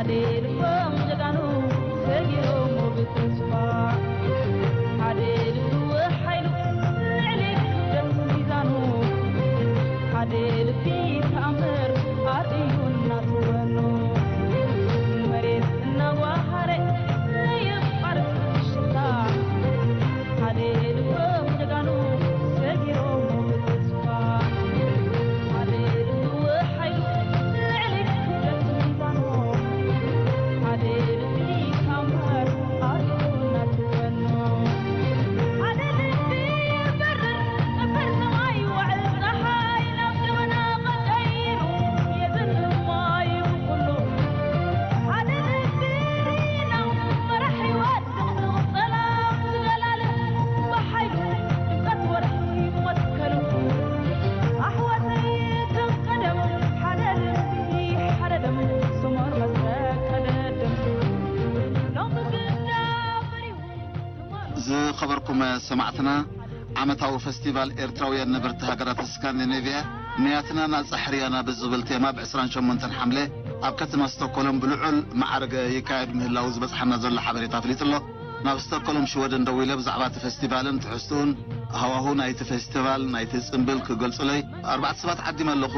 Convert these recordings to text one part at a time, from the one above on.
ሓደ ልቦም ጀጋኑ ሰጊሮም ብተስፋ፣ ሓደ ልቢ ሓይሉ ልዕሊ ክብደት ሚዛኑ፣ ሓደ ልቢ ተኣምር ኣርእዩ እናተወኑ፣ መሬት እናዋሃረ የቋርጽ ሽታ፣ ሓደ ልቦም ጀጋኑ ሰጊሮም ብተስፋ፣ ሓደ ልቢ ሓይሉ ልዕሊ ክብደት ሚዛኑ፣ ሓደ ልቢ ታምር ኣርእዩ እናተወኑ፣ ሓደ ልቢ ይበርር ነበር ሰማይ ይውዕል ጸሓይ ናብ ደመና ቀይሩ የዝንብ ማዩ ኩሉ፣ ሓደ ልቢ ርኢና መራሕ ህይወት ዝኸበርኩም ሰማዕትና፣ ዓመታዊ ፈስቲቫል ኤርትራውያን ነበርቲ ሃገራት ስካንዲኔቭያ፣ ንያትና ናጻ ሕርያና ብዝብል ቴማ ብ ዕስራን ሸሞንተን ሓምለ ኣብ ከተማ ስቶኮሎም ብልዑል ማዕርግ ይካየድ ምህላዉ ዝበጽሓና ዘሎ ሓበሬታ ኣፍሊጡ ኣሎ። ናብ ስቶኮሎም ሽወደን ደዊለ ብዛዕባ እቲ ፈስቲቫልን ትሕዝትኡን ሃዋሁ ናይቲ ፈስቲቫል ናይቲ ጽምብል ክገልጹለይ ኣርባዕተ ሰባት ዓዲመ ኣለኹ።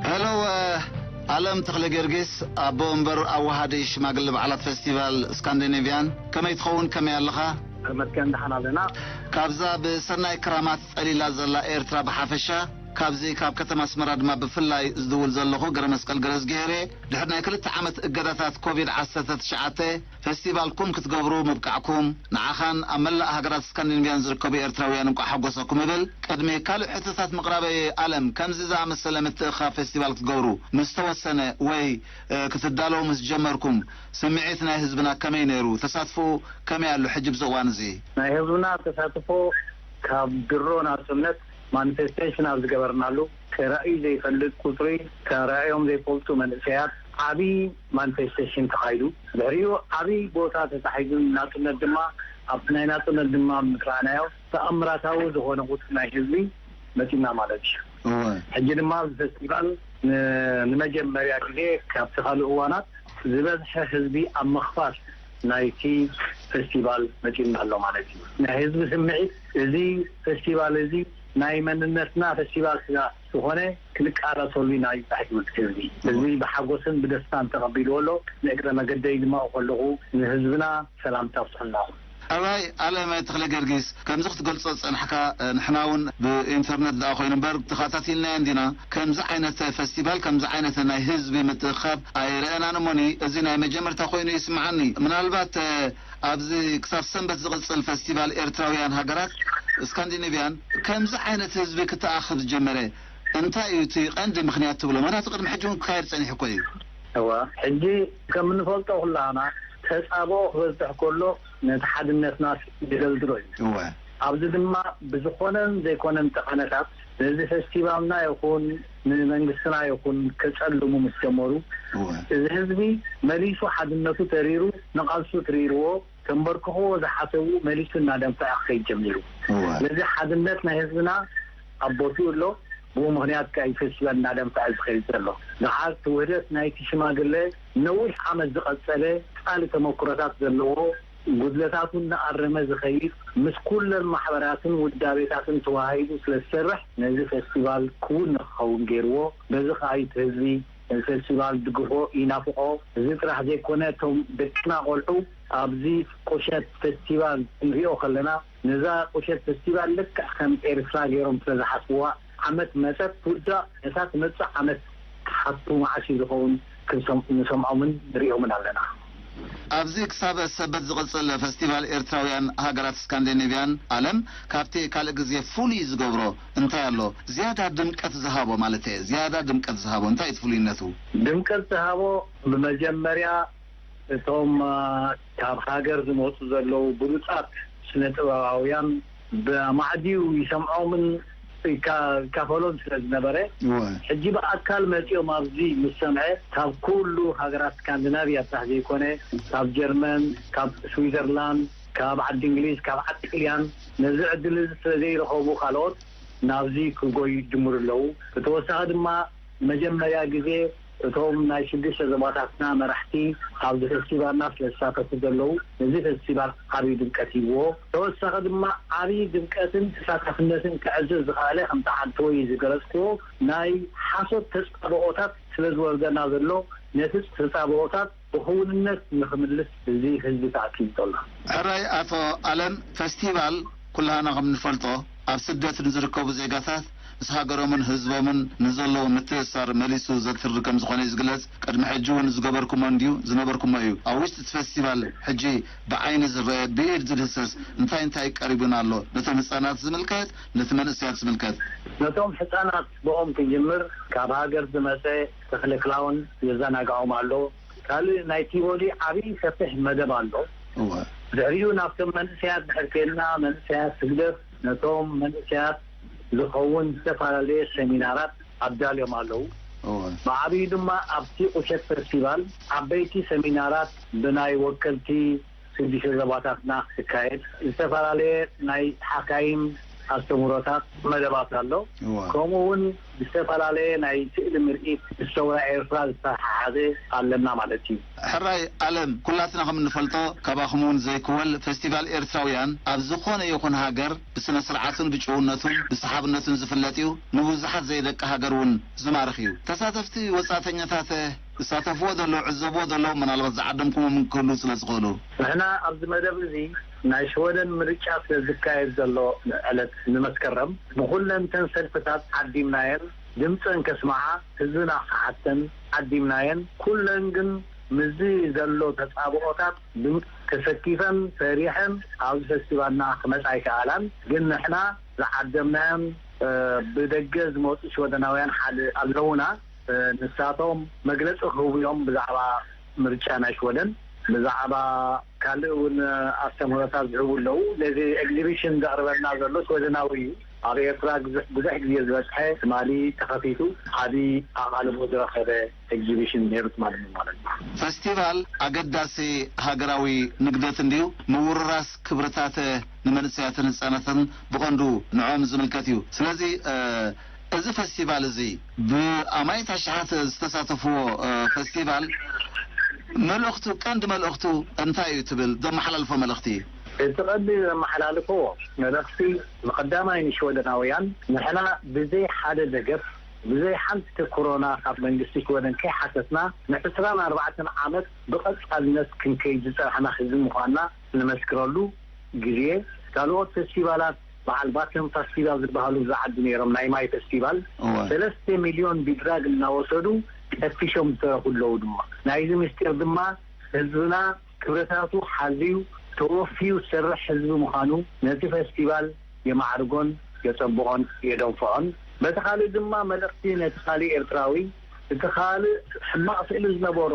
ሄሎ፣ ኣለም ተኽለ ጊዮርጊስ፣ ኣቦ ወንበር ኣወሃዲ ሽማግለ በዓላት ፈስቲቫል ስካንዲኔቭያን፣ ከመይ ትኸውን? ከመይ ኣለኻ? መስገን ደሓን ኣለና። ካብዛ ብሰናይ ክራማት ጸሊላ ዘላ ኤርትራ ብሓፈሻ፣ ካብዚ ካብ ከተማ ኣስመራ ድማ ብፍላይ ዝድውል ዘለኹ ገረመስቀል ገረዝግሄር እየ። ድሕሪ ናይ ክልተ ዓመት እገዳታት ኮቪድ ዓሰርተ ትሽዓተ፣ ፈስቲቫልኩም ክትገብሩ ምብቃዕኩም፣ ንዓኻን ኣብ መላእ ሃገራት ስካንዲኔቭያን ዝርከቡ ኤርትራውያን እንቋዕ ሓጎሰኩም እብል። ቅድሚ ካልእ ሕቶታት ምቕራበይ፣ ኣለም፣ ከምዚ ዝኣመሰለ ምትእኽኻብ ፈስቲቫል ክትገብሩ ምስ ተወሰነ ወይ፣ እ፣ ክትዳለዉ ምስ ጀመርኩም፣ ስምዒት ናይ ህዝብና ከመይ ነይሩ? ተሳትፎኡ ከመይ ኣሎ ሕጂ ኣብዚ እዋን እዚ? ናይ ህዝብና ተሳትፎ ካብ ድሮ ናጽነት ማኒፌስቴሽን ኣብ ዝገበርናሉ፣ ተራእዩ ዘይፈልጥ ቁጽሪ፣ ተራእዮም ዘይፈልጡ መንእሰያት ዓቢ ማኒፌስቴሽን ተኻይዱ። ድሕሪኡ ዓቢ ቦታ ተታሒዙ፣ ናጽነት ድማ ኣብቲ ናይ ናጽነት ድማ ምስ ረኣናዮ ተኣምራታዊ ዝኾነ ቁጽሪ ናይ ህዝቢ መጺና ማለት እዩ። እወ። ሕጂ ድማ ኣብዚ ፈስቲቫል ን-፣ ንመጀመርያ ግዜ ካብቲ ካልእ እዋናት ዝበዝሐ ህዝቢ ኣብ ምኽፋት ናይቲ ፈስቲቫል መጺና ኣሎ ማለት እዩ። ናይ ህዝቢ ስምዒት፣ እዚ ፈስቲቫል እዚ ናይ መንነትና ፈስቲቫል ስለ ዝኾነ ክንቃለሰሉ ኢና እዩ ጻሒፉ እቲ ህዝቢ። ህዝቢ ብሓጎስን ብደስታን ተቐቢልዎ ኣሎ። ንእግረ መገደይ ድማ ከለኹ ንህዝብና ሰላምታ ኣብጽሑልና። ሕራይ ኣለም ተኽለ ጊዮርጊስ፣ ከምዚ ክትገልጾ ዝጸናሕካ፣ እ፣ ንሕና እውን ብኢንተርነት ደኣ ኮይኑ እምበር ተኸታቲልናዮ እንዲና። ከምዚ ዓይነት ፈስቲቫል፣ ከምዚ ዓይነት ናይ ህዝቢ ምትእኽኻብ ኣይረኣናን እሞኒ፣ እዚ ናይ መጀመርታ ኮይኑ ይስምዓኒ። ምናልባት፣ እ፣ ኣብዚ ክሳብ ሰንበት ዝቕጽል ፈስቲቫል ኤርትራውያን ሃገራት ስካንዲኔቭያን ከምዚ ዓይነት ህዝቢ ክተኣኽብ ዝጀመረ እንታይ እዩ እቲ ቀንዲ ምኽንያት ትብሎ? ምኽንያቱ ቅድሚ ሕጂ እውን ክካየድ ጸኒሑ እኮ እዩ። እወ፣ ሕጂ ከም እንፈልጦ ኩላና ተጻብኦ ክበዝሕ ከሎ ነቲ ሓድነትና ይደልድሎ እዩ። እወ። ኣብዚ ድማ ብዝኾነን ዘይኮነን ጠቐነታት ነዚ ፈስቲቫልና ይኹን ንመንግስትና ይኹን ከጸልሙ ምስ ጀመሩ፣ እወ። እዚ ህዝቢ መሊሱ ሓድነቱ ተሪሩ ንቓልሱ ትሪርዎ ተንበርክኽዎ ዝሓሰቡ መሊሱ እናደንፈዐ ክኸይድ ጀሚሩ። እወ። ስለዚ ሓድነት ናይ ህዝብና ኣብ ቦትኡ ኣሎ። ብኡ ምኽንያት ከኣ እዩ ፈስቲቫል እናደንፈዐ ዝኸይድ ዘሎ። ደሓር እቲ ውህደት ናይቲ ሽማግለ ነዊሕ ዓመት ዝቐጸለ ቃሊ ተመክሮታት ዘለዎ፣ ጉድለታቱ እናኣረመ ዝኸይድ፣ ምስ ኩለን ማሕበራትን ውዳቤታትን ተወሃሂዱ ስለ ዝሰርሕ፣ ነዚ ፈስቲቫል ክውን ንክኸውን ገይርዎ። በዚ ከኣ እዩ እቲ ህዝቢ ነዚ ፈስቲቫል ድግፎ ይናፍቖ። እዚ ጥራሕ ዘይኮነ፣ እቶም ደቅና ቆልዑ ኣብዚ ቁሸት ፈስቲቫል ክንሪኦ ከለና፣ ነዛ ቁሸት ፈስቲቫል ልክዕ ከም ኤርትራ ገይሮም ስለ ዝሓስብዋ፣ ዓመት መጸት ትውዳእ፣ ነታ ትመጽእ ዓመት ክሓቱ መዓስ እዩ ዝኸውን ክንሰም-፣ ንሰምዖምን ንሪኦምን ኣለና። ኣብዚ ክሳብ ሰበት ዝቕጽል ፈስቲቫል ኤርትራውያን ሃገራት ስካንዲኔቭያን ኣለም ካብቲ ካልእ ግዜ ፍሉይ ዝገብሮ እንታይ ኣሎ? ዝያዳ ድምቀት ዝሃቦ ማለት እየ። ዝያዳ ድምቀት ዝሃቦ እንታይ እዩ እቲ ፍሉይነቱ? ድምቀት ዝሃቦ ብመጀመርያ እቶም፣ አ፣ ካብ ሃገር ዝመጹ ዘለዉ ብሉጻት ስነ ጥበባውያን ብማዕዲኡ ይሰምዖምን ይካ- ይካፈሎን ስለ ዝነበረ፣ ሕጂ ብኣካል መፂኦም ኣብዚ ምስ ሰምዐ፣ ካብ ኩሉ ሃገራት ስካንዲናቪያ ጥራሕ ዘይኮነ፣ ካብ ጀርመን፣ ካብ ስዊዘርላንድ፣ ካብ ዓዲ እንግሊዝ፣ ካብ ዓዲ ጥልያን፣ ነዚ ዕድል እዚ ስለ ዘይረኸቡ ካልኦት ናብዚ ክጎዩ ይጅምሩ ኣለዉ። ብተወሳኺ ድማ መጀመርያ ግዜ እቶም ናይ ሽዱሽተ ዞባታትና መራሕቲ ኣብዚ ፈስቲቫልና ስለ ዝሳተፉ ዘለዉ፣ እዚ ፈስቲቫል ዓብዪ ድምቀት ሂብዎ። ተወሳኺ ድማ ዓብዪ ድምቀትን ተሳታፍነትን ከዕዝዝ ዝኸኣለ፣ ከምቲ ዓንተወይ ዝገለጽክዎ፣ ናይ ሓሶት ተጻብኦታት ስለ ዝወርደና ዘሎ፣ ነቲ ተጻብኦታት ብኽውንነት ንኽምልስ እዚ ህዝቢ ተኣኪቡ ዘሎ። ሕራይ ኣቶ ኣለም፣ ፈስቲቫል ኩላህና ከም ንፈልጦ ኣብ ስደት ንዝርከቡ ዜጋታት ምስ ሃገሮምን ህዝቦምን ንዘለዎም ምትእስሳር መሊሱ ዘትሪ ከም ዝኾነ እዩ ዝግለጽ። ቅድሚ ሕጂ እውን ዝገበርኩሞ እንድዩ ዝነበርኩሞ እዩ። ኣብ ውሽጢ እቲ ፈስቲቫል ሕጂ ብዓይኒ ዝረአ ብኢድ ዝድህሰስ እንታይ እንታይ ቀሪቡና ኣሎ? ነቶም ህጻናት ዝምልከት፣ ነቲ መንእሰያት ዝምልከት። ነቶም ህጻናት ብኦም ክጅምር፣ ካብ ሃገር ዝመጸ ተኽለ ክላውን የዘናግዖም ኣሎ። ካልእ ናይ ቲቦሊ ዓብዪ ሰፊሕ መደብ ኣሎ። እወ። ድሕሪኡ ናብቶም መንእሰያት ድሕር ከይድና፣ መንእሰያት ህግደፍ ነቶም መንእሰያት ዝኸውን ዝተፈላለየ ሰሚናራት ኣዳልዮም ኣለዉ። እወ። ብዓብዩ ድማ ኣብቲ ቁሸት ፈስቲቫል ዓበይቲ ሰሚናራት ብናይ ወከልቲ ሽዱሽተ ዞባታትና ክካየድ፣ ዝተፈላለየ ናይ ሓካይም ኣስተምህሮታት መደባት ኣሎ። እወ። ከምኡ እውን ዝተፈላለየ ናይ ስእሊ ምርኢት ምስ ሰውራ ኤርትራ ዝተሓሓዘ ኣለና ማለት እዩ። ሕራይ ኣለም፣ ኩላትና ከም እንፈልጦ፣ ካባኹም እውን ዘይክወል፣ ፈስቲቫል ኤርትራውያን ኣብ ዝኾነ ይኹን ሃገር ብስነ ስርዓቱን ብጭውነቱን ብሰሓብነቱን ዝፍለጥ እዩ። ንብዙሓት ዘይደቂ ሃገር እውን ዝማርኽ እዩ። ተሳተፍቲ ወጻእተኛታት ዝሳተፍዎ ዘለዉ፣ ዕዘብዎ ዘለዉ፣ ምናልባት ዝዓደምኩሞም ክህልዉ ስለ ዝኽእሉ። ንሕና ኣብዚ መደብ እዚ ናይ ሽወደን ምርጫ ስለ ዝካየድ ዘሎ ዕለት ንመስከረም፣ ብኹለን እተን ሰልፍታት ዓዲምናየን፣ ድምፀን ከስምዓ ህዝብና ክሓተን ዓዲምናየን። ኩለን ግን ምስዚ ዘሎ ተጻብኦታት ድምፂ ተሰኪፈን ፈሪሐን ኣብዚ ፈስቲቫልና ክመጻ ኣይከኣላን። ግን ንሕና ዝዓደምናዮም፣ እ፣ ብደገ ዝመጹ ሽወደናውያን ሓደ ኣለዉና። እ፣ ንሳቶም መግለጺ ክህቡ እዮም ብዛዕባ ምርጫ ናይ ሽወደን፣ ብዛዕባ ካልእ እውን ኣስተምህሮታት ዝህቡ ኣለዉ። ነዚ ኤግዚቢሽን ዘቕርበልና ዘሎ ሽወደናዊ እዩ። ኣብ ኤርትራ ብዙሕ፣ ብዙሕ ግዜ ዝበጽሐ፣ ትማሊ ተኸፊቱ ዓቢ ኣቓልቦ ዝረኸበ ኤግዚቢሽን ነይሩ ትማሊ ማለት እዩ። ፈስቲቫል ኣገዳሲ ሃገራዊ ንግደት እንድዩ፣ ምውርራስ ክብርታት ንመንእሰያትን ህጻናትን ብቐንዱ ንዕኦም ዝምልከት እዩ። ስለዚ፣ እ፣ እዚ ፈስቲቫል እዚ ብኣማኢት ኣሽሓት ዝተሳተፍዎ፣ እ፣ ፈስቲቫል፣ መልእኽቱ፣ ቀንዲ መልእኽቱ እንታይ እዩ ትብል? ዘመሓላልፎ መልእኽቲ? እቲ ቀንዲ ዘመሓላልፎ መልእኽቲ፣ ንቐዳማይ ንሽወደናውያን፣ ንሕና ብዘይ ሓደ ደገፍ፣ ብዘይ ሓንቲ ኮሮና ካብ መንግስቲ ሽወደን ከይሓተትና፣ ንዕስራን ኣርባዕተን ዓመት ብቐጻልነት ክንከይድ ዝጸናሕና ህዝቢ ምዃንና ንመስክረሉ ግዜ። ካልኦት ፈስቲቫላት፣ በዓል ባተም ፈስቲቫል ዝበሃሉ፣ ብዛ ዓዲ ነይሮም፣ ናይ ማይ ፈስቲቫል፣ እወ። ሰለስተ ሚልዮን ቢድራግ እናወሰዱ ቀፊሾም ዝተረፉ ኣለዉ ድማ። ናይዚ ምስጢር ድማ ህዝብና ክብረታቱ ሓልዩ ተወፍዩ ዝሰርሕ ህዝቢ ምዃኑ ነቲ ፈስቲቫል የማዕርጎን የጸብቖን የደንፍዖን። በቲ ካልእ ድማ መልእኽቲ ነቲ ካልእ ኤርትራዊ፣ እቲ ካልእ ሕማቕ ስእሊ ዝነበሮ፣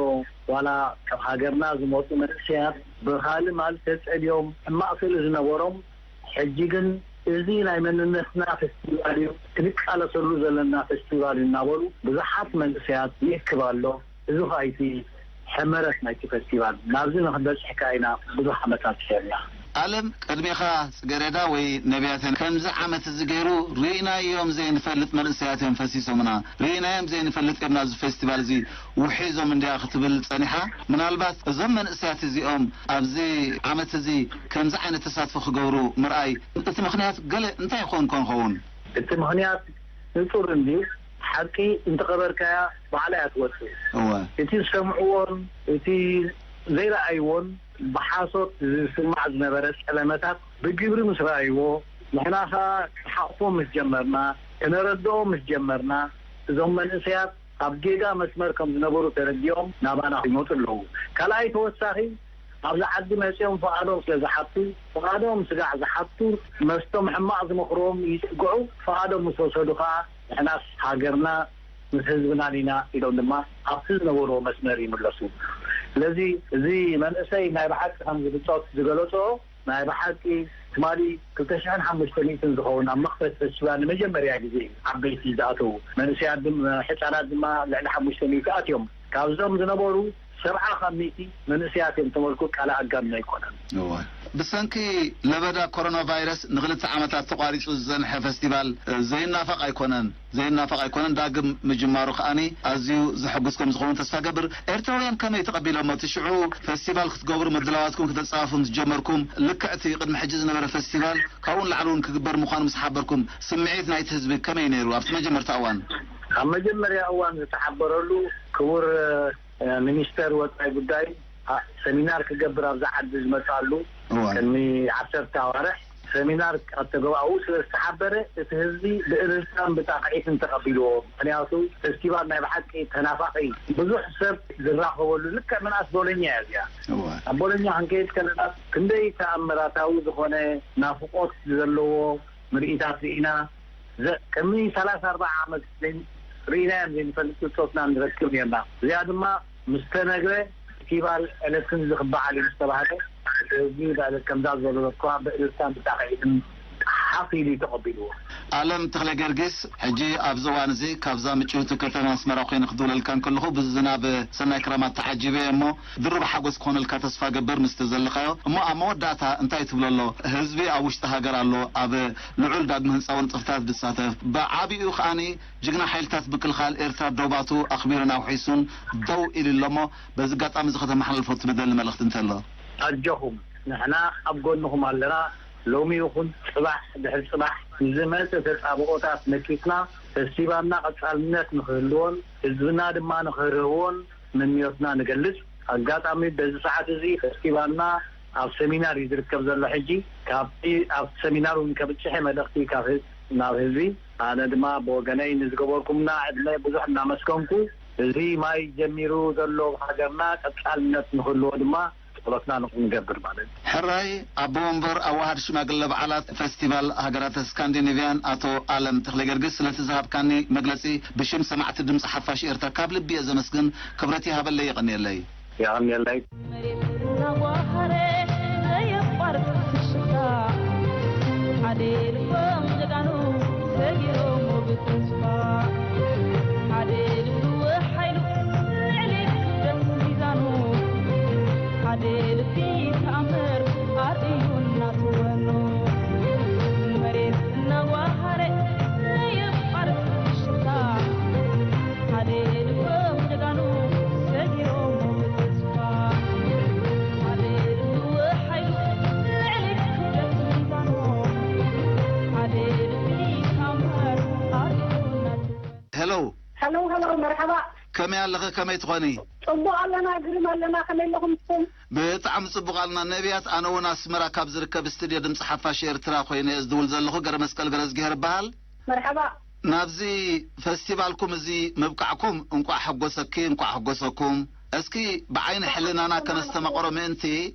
ዋላ ካብ ሃገርና ዝመጹ መንእሰያት ብኻልእ ማለት ተጸልዮም ሕማቕ ስእሊ ዝነበሮም፣ ሕጂ ግን እዚ ናይ መንነትና ፈስቲቫል እዩ፣ ክንቃለሰሉ ዘለና ፈስቲቫል እዩ እናበሉ ብዙሓት መንእሰያት ይእክብ ኣሎ። እዚ ኸኣ እቲ ሕመረት ናይቲ ፈስቲቫል። ናብዚ ንኽንበጽሕ ከኣ ኢና ብዙሕ ዓመታት ሒርና። ኣለም፣ ቅድሜኻ ጽገሬዳ ወይ ነቢያተን ከምዚ ዓመት እዚ ገይሩ ርኢናዮም ዘይንፈልጥ መንእሰያት እዮም ፈሲሶምና፣ ርኢናዮም ዘይንፈልጥ እዮም ናብዚ ፌስቲቫል እዚ ውሒዞም እንድያ ክትብል ጸኒሓ። ምናልባት እዞም መንእሰያት እዚኦም ኣብዚ ዓመት እዚ ከምዚ ዓይነት ተሳትፎ ክገብሩ ምርኣይ እቲ ምኽንያት ገለ እንታይ ይኸውን ኮን ኸውን? እቲ ምኽንያት ንጹር እንድዩ። ሓቂ እንተቐበርካያ ባዕላ እያ ትወጽእ። እወ። እቲ ዝሰምዕዎን እቲ ዘይረኣይዎን ብሓሶት ዝስማዕ ዝነበረ ጸለመታት ብግብሪ ምስ ረኣይዎ፣ ንሕና ኸኣ ክንሓቑፎም ምስ ጀመርና፣ ከነረድኦም ምስ ጀመርና፣ እዞም መንእሰያት ኣብ ጌጋ መስመር ከም ዝነበሩ ተረዲኦም ናባና ይመጹ ኣለዉ። ካልኣይ ተወሳኺ፣ ኣብዚ ዓዲ መጺኦም ፍቓዶም ስለ ዝሓቱ፣ ፍቓዶም ስጋዕ ዝሓቱ፣ መስቶም ሕማቕ ዝመኽርዎም ይጽግዑ፣ ፍቓዶም ምስ ወሰዱ ኸኣ ንሕናስ ሃገርና ምስ ህዝብናን ኢና ኢሎም ድማ ኣብቲ ዝነበርዎ መስመር ይምለሱ። ስለዚ እዚ መንእሰይ ናይ ብሓቂ ከምዚ ብጾት ዝገለጾ ናይ ብሓቂ ትማሊ ክልተ ሽሕን ሓሙሽተ ሚእትን ዝኸውን ኣብ መኽፈት ፈስቲቫል ንመጀመርያ ግዜ እዩ ዓበይቲ ዝኣተዉ። መንእሰያት ድም-፣ ሕጻናት ድማ ልዕሊ ሓሙሽተ ሚእቲ ኣትዮም። ካብዞም ዝነበሩ ሰብዓ ካብ ሚእቲ መንእሰያት እዮም። ተመልኩ፣ ቃል ኣጋንና ኣይኮነን። እወ። ብሰንኪ ለበዳ ኮሮና ቫይረስ ንኽልተ ዓመታት ተቋሪጹ ዝጸንሐ ፈስቲቫል፣ እ፣ ዘይናፈቕ ኣይኮነን። ዘይናፈቕ ኣይኮነን። ዳግም ምጅማሩ ከኣኒ ኣዝዩ ዘሐጉስ ከም ዝኸውን ተስፋ ገብር። ኤርትራውያን ከመይ ተቐቢሎሞ? እቲ ሽዑ ፈስቲቫል ክትገብሩ ምድላዋትኩም ክተጻፉ ምስ ጀመርኩም፣ ልክዕ እቲ ቅድሚ ሕጂ ዝነበረ ፈስቲቫል ካብኡ ንላዕሊ እውን ክግበር ምዃኑ ምስ ሓበርኩም፣ ስምዒት ናይቲ ህዝቢ ከመይ ነይሩ ኣብቲ መጀመርታ እዋን? ኣብ መጀመርያ እዋን ዝተሓበረሉ ክቡር፣ እ፣ ሚኒስተር ወጻኢ ጉዳይ፣ ኣ፣ ሰሚናር ክገብር ኣብዛ ዓዲ ዝመጽኣሉ እዋን። ቅድሚ ዓሰርተ ኣዋርሕ ሰሚናር ኣብ ተገባኡ ስለ ዝተሓበረ፣ እቲ ህዝቢ ብእልልታን ብጣቕዒትን ተቐቢልዎ። ምኽንያቱ፣ ፈስቲቫል ናይ ብሓቂ ተናፋቒ፣ ብዙሕ ሰብ ዝራኸበሉ፣ ልክዕ ምንኣስ ቦሎኛ እያ እዚኣ። እወ። ኣብ ቦሎኛ ክንከይድ ከለና፣ ክንደይ ተኣምራታዊ ዝኾነ ናፍቖት ዘለዎ ምርኢታት ርኢና። ዘ-፣ ቅድሚ ሰላሳ ኣርባዓ ዓመት ዘይ-፣ ርኢናዮም ዘይንፈልጥ ብጾትና ንረክብ ነርና። እዚኣ ድማ ምስ ተነግረ፣ ፈስቲቫል ዕለት ክንዚ ክበዓል እዩ ምስ ተባህለ፣ እቲ ህዝቢ ብዕለት ከምዛ ዝበለትኳ ብእልልታን ብጣቕዒትን ሓፍ ኢሉ እዩ ተቐቢልዎ። ኣለም ተኽለ ጊዮርጊስ፣ ሕጂ ኣብዚ እዋን እዚ ካብዛ ምጭውቲ ከተማ ኣስመራ ኮይነ ክድውለልካ እንከለኹ፣ ብዝናብ ሰናይ ክረማት ተዓጂበ እየ እሞ፣ ድሩብ ሓጎስ ክኾነልካ ተስፋ ገብር ምስቲ ዘለኻዮ። እሞ ኣብ መወዳእታ እንታይ ትብሎ ኣሎ? ህዝቢ ኣብ ውሽጢ ሃገር ኣሎ፣ ኣብ ልዑል ዳግመ ህንጻዊ ንጥፍታት ዝሳተፍ፣ ብዓቢኡ ከኣኒ ጅግና ሓይልታት ምክልኻል ኤርትራ ዶባቱ ኣኽቢሩን ኣውሒሱን ደው ኢሉ ኣሎ እሞ፣ በዚ ኣጋጣሚ እዚ ከተመሓላልፎ ትደሊ መልእኽቲ እንተሎ? ኣጆኹም፣ ንሕና ኣብ ጎንኹም ኣለና። ሎሚ ይኹን ጽባሕ፣ ድሕሪ ጽባሕ ንዝመጽእ ተጻብኦታት ነኪስና፣ ፈስቲቫልና ቀጻልነት ንኽህልዎን ህዝብና ድማ ንኽህርህዎን ምንዮትና ንገልጽ። ኣጋጣሚ በዚ ሰዓት እዚ ፈስቲቫልና ኣብ ሰሚናር እዩ ዝርከብ ዘሎ። ሕጂ ካብቲ ኣብ ሰሚናር እውን ከብጽሕ እየ መልእኽቲ ካብ ህዝ-፣ ናብ ህዝቢ። ኣነ ድማ ብወገነይ ንዝገበርኩምና ዕድመ ብዙሕ እናመስገንኩ፣ እዚ ማይ ጀሚሩ ዘሎ ሃገርና ቀጻልነት ንክህልዎ ድማ ጸሎትና ንክንገብር ማለት እዩ። ሕራይ ኣቦ ወንበር ኣዋሃድ ሽማግለ በዓላት ፈስቲቫል ሃገራት ስካንዲኔቭያን ኣቶ ኣለም ተኽለ ጊዮርጊስ ስለቲ ዝሃብካኒ መግለጺ ብሽም ሰማዕቲ ድምጺ ሓፋሽ ኤርትራ ካብ ልቢ እየ ዘመስግን። ክብረት ይሃበለይ፣ የቐንየለይ። የቐንየለይ። መሬት እናጓሃረ ዘየቋርጽ ፍሽኽታ፣ ሓደ ልቦም ጀጋኑ ሰጊሮሞ ብተስፋ፣ ሓደ ልቢ ሓይሉ ልዕሊ ክብደት ሚዛኑ፣ ሓደ ልቢ ተኣምር ኣርእዩ እናትወኑ፣ መሬት እናጓሃረ ዘየቋርጽ ፍሽኽታ፣ ሓደ ልቦም ጀጋኑ ሰጊሮሞ ብተስፋ፣ ሓደ ልቢ ሓይሉ ልዕሊ ክብደት ሚዛኑ፣ ሓደ ልቢ ታምር ኣርእዩ እናትወኑ። ሄሎ። ሄሎ፣ ሄሎ፣ መርሓባ። ከመይ ኣለኺ? ከመይ ትኾኒ? ጽቡቕ ኣለና፣ ግርም ኣለና። ከመይ ኣለኹም ንስኹም? ብጣዕሚ ጽቡቕ ኣለና። ነቢያት፣ ኣነ እውን ኣስመራ ካብ ዝርከብ ስትድዮ ድምጺ ሓፋሽ ኤርትራ ኮይነ እየ ዝድውል ዘለኹ። ገረ መስቀል ገረዝግሄር እበሃል። መርሓባ። ናብዚ ፈስቲቫልኩም እዚ ምብቃዕኩም እንቋዕ ሓጎሰኪ፣ እንቋዕ ሓጎሰኩም። እስኪ ብዓይኒ ሕልናና ከነስተማቕሮ ምእንቲ፣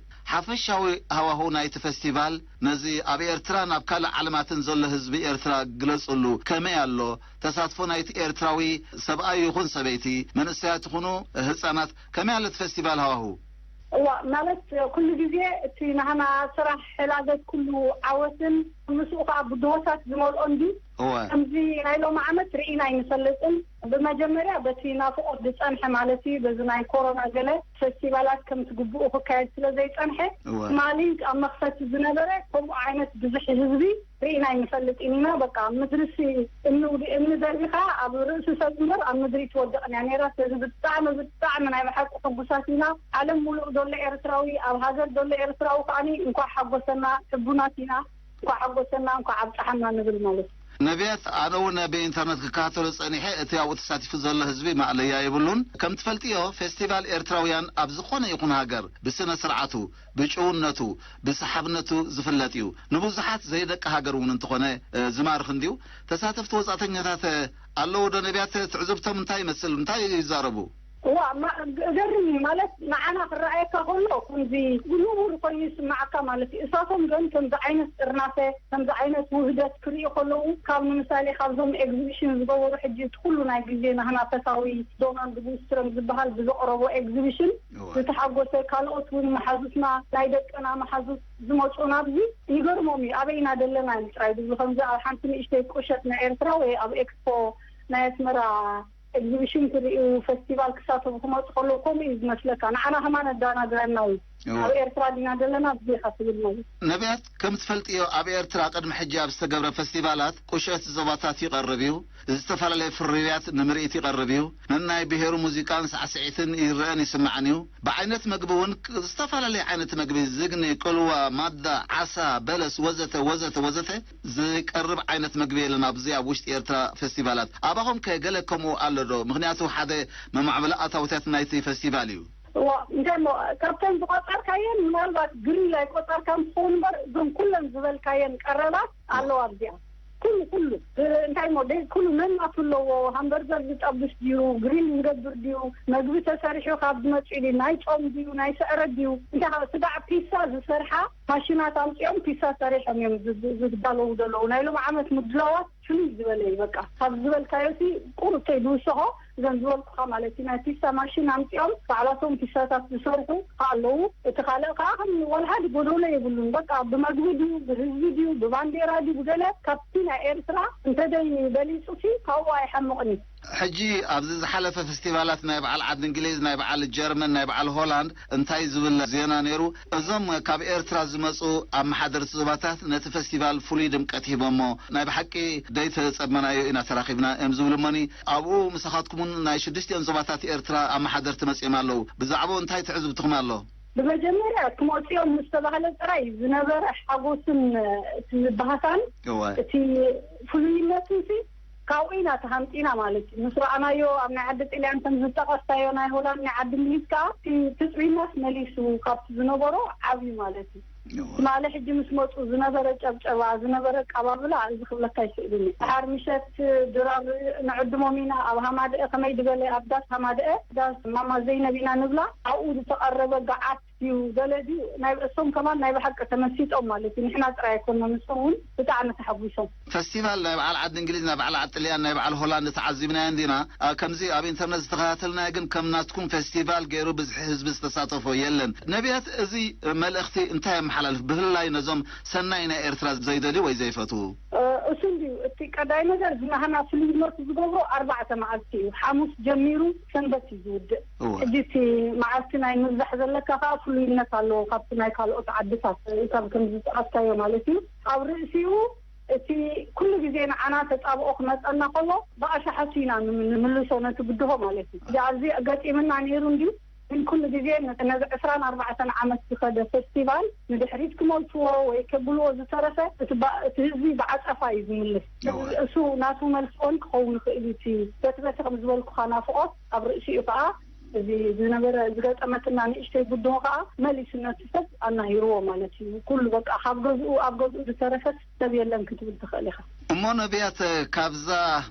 ሓፈሻዊ ሃዋህው ናይቲ ፈስቲቫል፣ ነዚ ኣብ ኤርትራን ኣብ ካልእ ዓለማትን ዘሎ ህዝቢ ኤርትራ ግለጹሉ። ከመይ ኣሎ? ተሳትፎ ናይቲ ኤርትራዊ ሰብኣይ ይኹን ሰበይቲ፣ መንእሰያት ይኹኑ ህጻናት፣ ከመይ ኣሎ እቲ ፈስቲቫል ሃዋህው? እዋ፣ ማለት ኩሉ ግዜ እቲ ናህና ስራሕ ሕላገት ኩሉ ዓወትን ምስኡ ከዓ ብድሆታት ዝመልኦ እንዲ እወ። ከምዚ ናይ ሎሚ ዓመት ርኢና ኣይንፈልጥን። ብመጀመርያ በቲ ናፍቆት ዝጸንሐ ማለት እዩ፣ በዚ ናይ ኮሮና ገለ ፈስቲቫላት ከምቲ ግቡኡ ክካየድ ስለ ዘይጸንሐ፣ እወ። ትማሊ ኣብ መኽፈቲ ዝነበረ ከምኡ ዓይነት ብዙሕ ህዝቢ ርኢና ኣይንፈልጥን ኢና። በቃ ምድርሲ እምኒ ውዲ-፣ እምኒ ደርቢኻ ኣብ ርእሲ ሰብ እምበር ኣብ ምድሪ ትወድቕን እያ ነይራ። ስለዚ ብጣዕሚ፣ ብጣዕሚ ናይ ብሓቂ ሕጉሳት ኢና። ዓለም ሙሉእ ዘሎ ኤርትራዊ፣ ኣብ ሃገር ዘሎ ኤርትራዊ ከዓኒ እንኳዕ ሓጎሰና፣ ሕቡናት ኢና። እንኳዕ ሓጎሰና፣ እንኳዕ ኣብጽሓና ንብል ማለት እዩ። ነቢያት፣ ኣነ እውን ብኢንተርነት ክከታተሎ ጸኒሐ፣ እቲ ኣብኡ ተሳቲፉ ዘሎ ህዝቢ ማእለያ የብሉን። ከም ትፈልጥዮ፣ ፌስቲቫል ኤርትራውያን ኣብ ዝኾነ ይኹን ሃገር ብስነ ስርዓቱ፣ ብጭውነቱ፣ ብሰሓብነቱ ዝፍለጥ እዩ። ንብዙሓት ዘይደቂ ሃገር እውን እንተኾነ፣ እ፣ ዝማርኽ እንድዩ። ተሳተፍቲ ወጻእተኛታት፣ እ፣ ኣለዉ ዶ ነቢያት? ትዕዝብቶም እንታይ ይመስል? እንታይ ይዛረቡ? እዋ፣ ማ-፣ እገርም እዩ። ማለት ንዓና ክረኣየካ ከሎ ከምዚ ብንቡር ኮይኑ ይስምዓካ ማለት እዩ። እሳቶም ግን ከምዚ ዓይነት ጥርናፈ፣ ከምዚ ዓይነት ውህደት ክርእዩ ከለዉ፣ ካብ ንምሳሌ ካብዞም ኤግዚቢሽን ዝገበሩ፣ ሕጂ እቲ ኩሉ ናይ ግዜ ናህና ፈታዊ ዶናልድ ቡስትሮም ዝበሃል ብዘቕረቦ ኤግዚቢሽን እዋ። ዝተሓጎሰ፣ ካልኦት እውን መሓዙትና፣ ናይ ደቅና መሓዙት ዝመፁ ናብዚ ይገርሞም እዩ። ኣበይና ደለና እዮም ጥራይ ዝብሉ። ከምዚ ኣብ ሓንቲ ንእሽተይ ቁሸት ናይ ኤርትራ ወይ ኣብ ኤክስፖ ናይ ኣስመራ ኤግዚቢሽን ክርእዩ፣ ፈስቲቫል ክሳተፉ ክመፁ ከለዉ ከምኡ እዩ ዝመስለካ። ንዓና ከማን ኣዳናግረና እዩ። እወ። ኣብ ኤርትራ ዲና ዘለና ብዜካ ትብል ማለት። ነቢያት፣ ከም ትፈልጥዮ ኣብ ኤርትራ ቅድሚ ሕጂ ኣብ ዝተገብረ ፈስቲቫላት ቁሸት ዞባታት ይቐርብ እዩ። ዝተፈላለየ ፍርያት ንምርኢት ይቐርብ እዩ። ነናይ ብሄሩ ሙዚቃን ሳዕስዒትን ይረአን ይስማዕን እዩ። ብዓይነት መግቢ እውን ክ-፣ ዝተፈላለየ ዓይነት መግቢ፣ ዝግኒ፣ ቅልዋ፣ ማዳ፣ ዓሳ፣ በለስ፣ ወዘተ፣ ወዘተ፣ ወዘተ፣ ዝቀርብ ዓይነት መግቢ የለን ኣብዚ ኣብ ውሽጢ ኤርትራ ፈስቲቫላት። ኣባኹም ከ ገለ ከምኡ ኣሎ ዶ? ምኽንያቱ ሓደ መማዕበሊ ኣታዊታት ናይቲ ፈስቲቫል እዩ። እዋ፣ እንታይ እሞ፣ ካብተን ዝቆጸርካየን ምናልባት ግሪል ኣይቆጸርካን ትኸውን እምበር፣ እዞም ኩለን ዝበልካየን ቀረባት ኣለዋ ኣብዚኣ። ኩሉ፣ ኩሉ፣ እ፣ እንታይ እሞ፣ ደ-፣ ኩሉ ነናቱ ኣለዎ። ሃምበርገር ዝጠብስ ድዩ፣ ግሪል ዝገብር ድዩ፣ መግቢ ተሰሪሑ ካብ ዝመጽእ ድዩ፣ ናይ ጾም ድዩ፣ ናይ ስዕረት ድዩ፣ እንታይ ካብ ስጋዕ ፒሳ ዝሰርሓ ማሽናት ኣምጺኦም ፒሳ ሰሪሖም እዮም ዝ-፣ ዝ-፣ ዝዳለዉ ዘለዉ። ናይ ሎም ዓመት ምድላዋት ፍልይ ዝበለ እዩ። በቃ፣ ካብ ዝበልካዮ ሲ ቁሩብተይ ዝውስኾ፣ እዘን ዝበልኩኻ ማለት እዩ። ናይ ፒሳ ማሽን ኣምጺኦም ባዕላቶም ፒሳታት ዝሰርሑ ከኣ ኣለዉ። እቲ ካልእ ከኣ ከም ወላ ሓደ ጎደሎ የብሉን። በቃ፣ ብመግቢ ድዩ፣ ብህዝቢ ድዩ፣ ብባንዴራ ድዩ፣ ብገለ ካብቲ ናይ ኤርትራ እንተደይ በሊጹ ሲ ካብኡ ኣይሓምቕን እዩ። ሕጂ ኣብዚ ዝሓለፈ ፈስቲቫላት ናይ በዓል ዓዲ እንግሊዝ፣ ናይ በዓል ጀርመን፣ ናይ በዓል ሆላንድ እንታይ ዝብል ዜና ነይሩ? እዞም ካብ ኤርትራ ዝመጹ ኣመሓደርቲ ዞባታት ነቲ ፈስቲቫል ፍሉይ ድምቀት ሂቦሞ። ናይ ብሓቂ ደይተጸበናዮ ኢና ተራኺብና እዮም ዝብሉ እሞኒ፣ ኣብኡ ምሳኻትኩም እውን ናይ ሽዱሽቲኦም ዞባታት ኤርትራ ኣመሓደርቲ መጺኦም ኣለዉ። ብዛዕባኡ እንታይ ትዕዝብትኹም ኣሎ? ብመጀመርያ ክመጽኦም ምስ ተባህለ ጥራይ ዝነበረ ሓጎስን እቲ ባህታን እወ። እቲ ፍሉይነትን ሲ ካብኡ ኢና ተሃንጢና ማለት እዩ። ምስ ረኣናዮ ኣብ ናይ ዓዲ ጥልያን ከም ዝጠቐስካዮ ናይ ሆላንድ ናይ ዓዲ እንግሊዝ ከኣ እቲ ትጽቢናስ መሊሱ ካብቲ ዝነበሮ ዓብዩ ማለት እዩ። እወ። ትማሊ ሕጂ ምስ መጹ ዝነበረ ጨብጨባ፣ ዝነበረ ኣቀባብላ እዚ ክብለካ ይስእልን እዩ። ድሓር ምሸት ድራር ንዕድሞም ኢና ኣብ ሃማደአ፣ ከመይ ድበለ ኣብ ዳስ ሃማደአ፣ ዳስ ማማ ዘይነብ ኢና ንብላ፣ ኣብኡ ዝተቐረበ ገዓት ድዩ ገለ ድዩ ናይ እሶም ከማን ናይ ብሓቂ ተመሲጦም ማለት እዩ። ንሕና ጥራይ ኣይኮንና፣ ንሶም እውን ብጣዕሚ ተሓጒሶም። ፈስቲቫል ናይ በዓል ዓዲ እንግሊዝ፣ ናይ በዓል ዓዲ ጥልያን፣ ናይ በዓል ሆላንድ ተዓዚብናዮ እንዲና። ኣ፣ ከምዚ ኣብ ኢንተርነት ዝተኸታተልናዮ ግን ከም ናትኩም ፈስቲቫል ገይሩ ብዝሒ ህዝቢ ዝተሳተፎ የለን። ነቢያት፣ እዚ መልእኽቲ እንታይ የመሓላልፍ? ብፍላይ ነዞም ሰናይ ናይ ኤርትራ ዘይደልዩ ወይ ዘይፈትዉ? እ፣ እሱ እንድዩ እቲ ቀዳይ ነገር፣ ዝናህና ፍልይነቱ ዝገብሮ ኣርባዕተ መዓልቲ እዩ። ሓሙስ ጀሚሩ ሰንበት እዩ ዝውድእ። እወ። ሕጂ እቲ መዓልቲ ናይ ምብዛሕ ዘለካ ከኣ ፍሉይነት ኣለዎ ካብቲ ናይ ካልኦት ዓድታት፣ ካብ ከም ዝጠቐስካዮ ማለት እዩ። ኣብ ርእሲኡ እቲ ኩሉ ግዜ ንዓና ተጻብኦ ክመጸና ከሎ ብኣሽሓት ኢና ንም-፣ ንምልሶ ነቲ ብድሆ ማለት እዩ። እዚ ኣብዚ ገጢምና ነይሩ እንድዩ፣ ግን ኩሉ ግዜ ነቲ ነዚ ዕስራን ኣርባዕተን ዓመት ዝኸደ ፈስቲቫል ንድሕሪት ክመልስዎ ወይ ከብልዎ ዝተረፈ እቲ ባ-፣ እቲ ህዝቢ ብዓጸፋ እዩ ዝምልስ። እወ። እሱ ናቱ መልሲ እውን ክኸውን ይኽእል እዩ። እቲ በቲ በቲ ከም ዝበልኩኻ ናፍቖት ኣብ ርእሲኡ ከኣ እዚ ዝነበረ ዝገጠመትና ንእሽተይ ብድሆ ከኣ መሊሱ ነቲ ሰብ ኣናሂርዎ ማለት እዩ። ኩሉ በቃ ካብ ገዝኡ ኣብ ገዝኡ ዝተረፈ ሰብ የለን ክትብል ትኽእል ኢኻ። እሞ ነቢያት፣ ካብዛ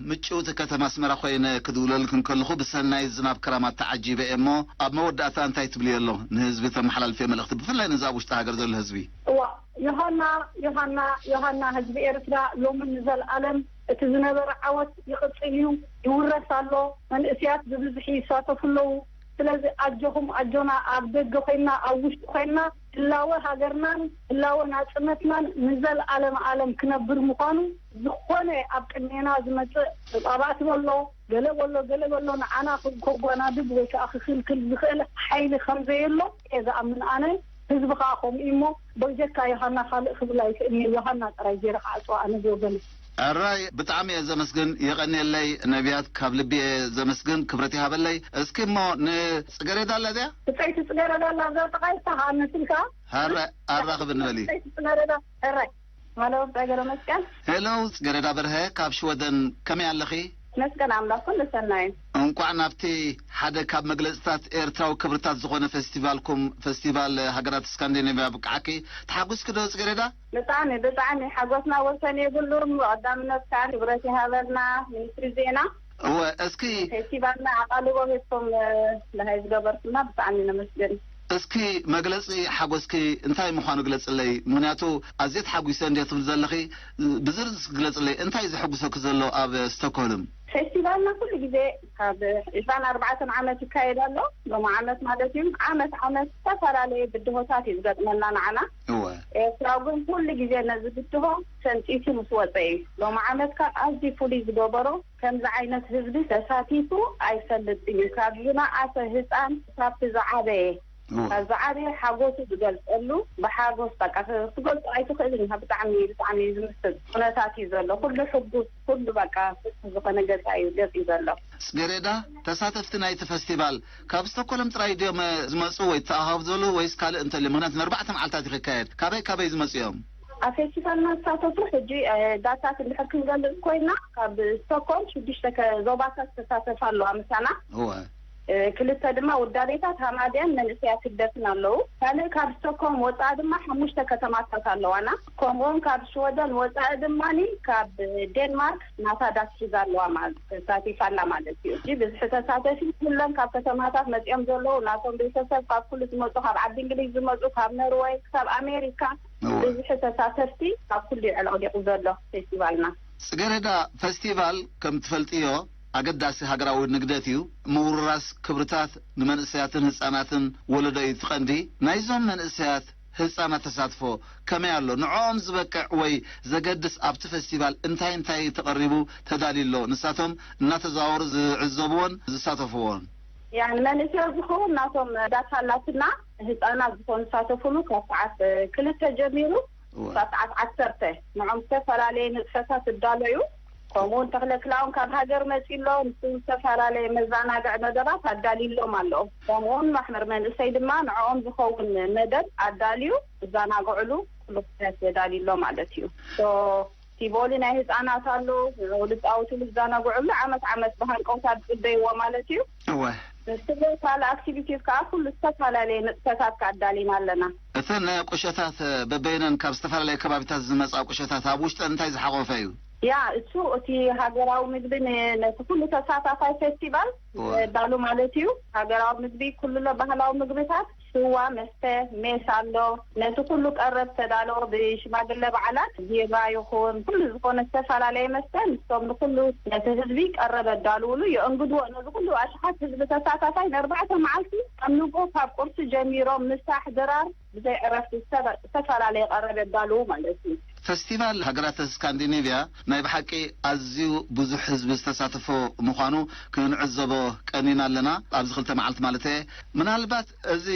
ምጭውቲ ከተማ ኣስመራ ኮይነ ክድውለልክን ከለኹ ብሰናይ ዝናብ ክራማት ተዓጂበ እየ እሞ ኣብ መወዳእታ እንታይ ትብልዮ ኣሎ ንህዝቢ ተመሓላልፍዮ መልእኽቲ ብፍላይ ነዚ ኣብ ውሽጢ ሃገር ዘሎ ህዝቢ? እዋ፣ ዮሃና፣ ዮሃና፣ ዮሃና፣ ህዝቢ ኤርትራ ሎምን ንዘለኣለም እቲ ዝነበረ ዓወት ይቕጽል እዩ፣ ይውረስ ኣሎ። መንእስያት ብብዝሒ ይሳተፉ ኣለዉ። ስለዚ ኣጆኹም ኣጆና፣ ኣብ ደገ ኮይንና ኣብ ውሽጢ ኮይንና ህላወ ሃገርናን ህላወ ናጽነትናን ንዘለኣለም ኣለም ክነብር ምዃኑ ዝኾነ ኣብ ቅድሜና ዝመጽእ ጻባእቲ በሎ፣ ገለ በሎ፣ ገለ በሎ ንዓና ከ-፣ ከጓናድብ ወይ ከኣ ክክልክል ዝኽእል ሓይሊ ከም ዘየሎ እየ ዝኣምን ኣነ። ህዝቢ ከኣ ከምኡ እዩ እሞ በጀካ ዮሃና ካልእ ክብል ኣይክእልኒ። ዮሃና ጥራይ ገይረ ክዓጽዋ ኣነ ብወገነይ። ኣራይ፣ ብጣዕሚ እየ ዘመስግን። የቐንየለይ ነቢያት፣ ካብ ልቢ እየ ዘመስግን። ክብረት ይሃበለይ። እስኪ እሞ ንጽገሬዳ ኣላ ድያ? ብጸይቲ ጽገረዳ ኣላ፣ ኣብዛ ጥቓይ እሳ ከኣ ንስልካ። ኣረ-፣ ኣራኽብ እንበል እዩ። ብጸይቲ ጽገረዳ፣ ሕራይ። ማለወ ጸገረ መስቀል። ሄሎ፣ ጽገሬዳ በርሀ ካብ ሽወደን፣ ከመይ ኣለኺ? መስቀል ኣምላኽ ኩሉ ሰናይ። እንቋዕ ናብቲ ሓደ ካብ መግለጽታት ኤርትራዊ ክብርታት ዝኾነ ፈስቲቫልኩም፣ ፈስቲቫል ሃገራት ስካንዲኔቭያ ብቅዓኪ። ተሓጒስኪ ዶ ጽገሬዳ? ብጣዕሚ፣ ብጣዕሚ ሓጎስና ወሰን የብሉን። ብቐዳምነት ከዓ ክብረት ይሃበልና ሚኒስትሪ ዜና። እወ፣ እስኪ ፌስቲቫልና ኣቓልቦ ሂብኩም፣ እ፣ ለሃይ ዝገበርኩልና ብጣዕሚ ነመስግን። እስኪ መግለጺ ሓጎስኪ እንታይ ምዃኑ ግለጽለይ፣ ምኽንያቱ ኣዝየ ተሓጒሰ እንድየ ትብል ዘለኺ። ብዝርዝር ግለጽለይ፣ እንታይ ዘሐጉሰኪ ዘሎ ኣብ ስቶክሆልም? ፌስቲቫልና ኩሉ ግዜ ካብ ዕስራን ኣርባዕተን ዓመት ይካየድ ኣሎ። ሎሚ ዓመት ማለት እዩ፣ ዓመት ዓመት ዝተፈላለየ ብድሆታት እዩ ዝገጥመና ንዓና። እወ። ኤርትራ ግን ኩሉ ግዜ ነዚ ብድሆ ፈንጢሱ ምስ ወፀ እዩ። ሎሚ ዓመት ካብ ኣዝዩ ፍሉይ ዝገበሮ፣ ከምዚ ዓይነት ህዝቢ ተሳቲፉ ኣይፈልጥን እዩ። ካብ ዝነኣሰ ህፃን ክሳብቲ ዝዓበየ፣ እወ። ካብ ዝዓበየ ሓጎሱ ዝገልፀሉ፣ ብሓጎስ በቃ ክ-፣ ክትገልፆ ኣይትኽእልን ኢኻ። ብጣዕሚ፣ ብጣዕሚ እዩ ዝምስጥ ኩነታት እዩ ዘሎ። ኩሉ ሕጉስ፣ ኩሉ በቃ ፍትሕ ዝኾነ ገፃ እዩ፣ ገፅ እዩ ዘሎ። ጽጌሬዳ፣ ተሳተፍቲ ናይቲ ፈስቲቫል ካብ ስቶኮልም ጥራይ ድዮም፣ እ፣ ዝመጹ ወይ ተኣኻቡ ዘለዉ ወይስ ካልእ እንተልዩ? ምኽንያቱ ንኣርባዕተ መዓልታት እዩ ክካየድ። ካበይ ካበይ ዝመጹ እዮም? ኣብ ፌስቲቫልና ዝሳተፉ ሕጂ፣ እ፣ ዳታት እንድሕር ክንገልጽ ኮይና፣ ካብ ስቶኮልም ሽዱሽተ ከ-፣ ዞባታት ተሳተፋ ኣለዋ ምሳና። እወ። እ፣ ክልተ ድማ ውዳቤታት ሃማድያን መንእሰያት ህግደፍን ኣለዉ። ካልእ ካብ ስቶኮልም ወጻኢ ድማ ሓሙሽተ ከተማታት ኣለዋና። ከምኡውን ካብ ሽወደን ወጻኢ ድማኒ ካብ ዴንማርክ ናታ ዳስ ሒዛ ኣለዋ ማለት፣ ተሳቲፋ ኣላ ማለት እዩ። ሕጂ ብዝሒ ተሳተፊ ኩለን ካብ ከተማታት መጺኦም ዘለዉ፣ ናቶም ቤተሰብ ካብ ኩሉ ዝመጹ፣ ካብ ዓዲ እንግሊዝ ዝመጹ፣ ካብ ኖርወይ ክሳብ ኣሜሪካ እወ። ብዝሒ ተሳተፍቲ ካብ ኩሉ እዩ ዕልቕሊቑ ዘሎ ፌስቲቫልና። ጽጌረዳ፣ ፈስቲቫል ከም ትፈልጥዮ ኣገዳሲ ሃገራዊ ንግደት እዩ። ምውርራስ ክብርታት ንመንእሰያትን ህጻናትን ወለዶ እዩ እቲ ቀንዲ። ናይዞም መንእሰያት ህጻናት ተሳትፎ ከመይ ኣሎ? ንዕኦም ዝበቅዕ ወይ ዘገድስ ኣብቲ ፈስቲቫል እንታይ እንታይ ተቐሪቡ ተዳልዩ ኣሎ? ንሳቶም እናተዘዋወሩ ዝዕዘብዎን ዝሳተፍዎን። ያ፣ ንመንእሰያት ዝኸውን ናቶም ዳታ ኣላትና፣ ህጻናት ዝኾኑ ዝሳተፉሉ ካብ ሰዓት ክልተ ጀሚሩ እወ። ክሳብ ሰዓት ዓሰርተ ንዖም ዝተፈላለየ ንጥፈታት እዳለዩ። ከምኡውን ተኽለ ክላውን ካብ ሃገር መጺ ኣሎ፣ ንሱ ዝተፈላለየ መዘናግዒ መደባት ኣዳልዩሎም ኣሎ። ከምኡውን ማሕበር መንእሰይ ድማ ንዕኦም ዝኸውን መደብ ኣዳልዩ ዝዘናግዕሉ ኩሉ ኩነታት የዳልዩ ኣሎ ማለት እዩ። ሶ፣ ቲቦሊ ናይ ህጻናት ኣሎ፣ ዝጻወቱሉ ዝዘናግዕሉ ዓመት ዓመት ብሃንቀውታ ዝጽበይዎ ማለት እዩ። እወ። ንስለ ካልእ ኣክቲቪቲስ ከዓ ኩሉ ዝተፈላለየ ንጥፈታት ከዓ ኣዳሊና ኣለና። እተን ቁሸታት በበይነን ካብ ዝተፈላለየ ከባቢታት ዝመጻ ቁሸታት ኣብ ውሽጠን እንታይ ዝሓቆፈ እዩ? ያ፣ እሱ እቲ ሃገራዊ ምግቢ ን-፣ ነቲ ኩሉ ተሳታፋይ ፌስቲቫል እወ። ዘዳሉ ማለት እዩ። ሃገራዊ ምግቢ ኩሉ ኣሎ፣ ባህላዊ ምግብታት፣ ስዋ፣ መስተ፣ ሜስ ኣሎ። ነቲ ኩሉ ቀረብ ዝተዳለወ ብሽማግለ በዓላት ቢራ ይኹን ኩሉ ዝኾነ ዝተፈላለየ መስተ፣ ንሶም ንኩሉ ነቲ ህዝቢ ቀረብ ኣዳልውሉ፣ የእንግድዎ። ነዚ ኩሉ ኣሽሓት ህዝቢ ተሳታፋይ ንኣርባዕተ መዓልቲ ኣብ ንግሆ ካብ ቁርሲ ጀሚሮም ምሳሕ ድራር ብዘይ ዕረፍቲ ዝተፈ-፣ ዝተፈላለየ ቀረብ የዳልዉ ማለት እዩ። ፈስቲቫል ሃገራት ስካንዲኔቭያ ናይ ብሓቂ ኣዝዩ ብዙሕ ህዝቢ ዝተሳተፎ ምዃኑ ክንዕዘቦ ቀኒና ኣለና፣ ኣብዚ ክልተ መዓልቲ ማለት እየ። ምናልባት እዚ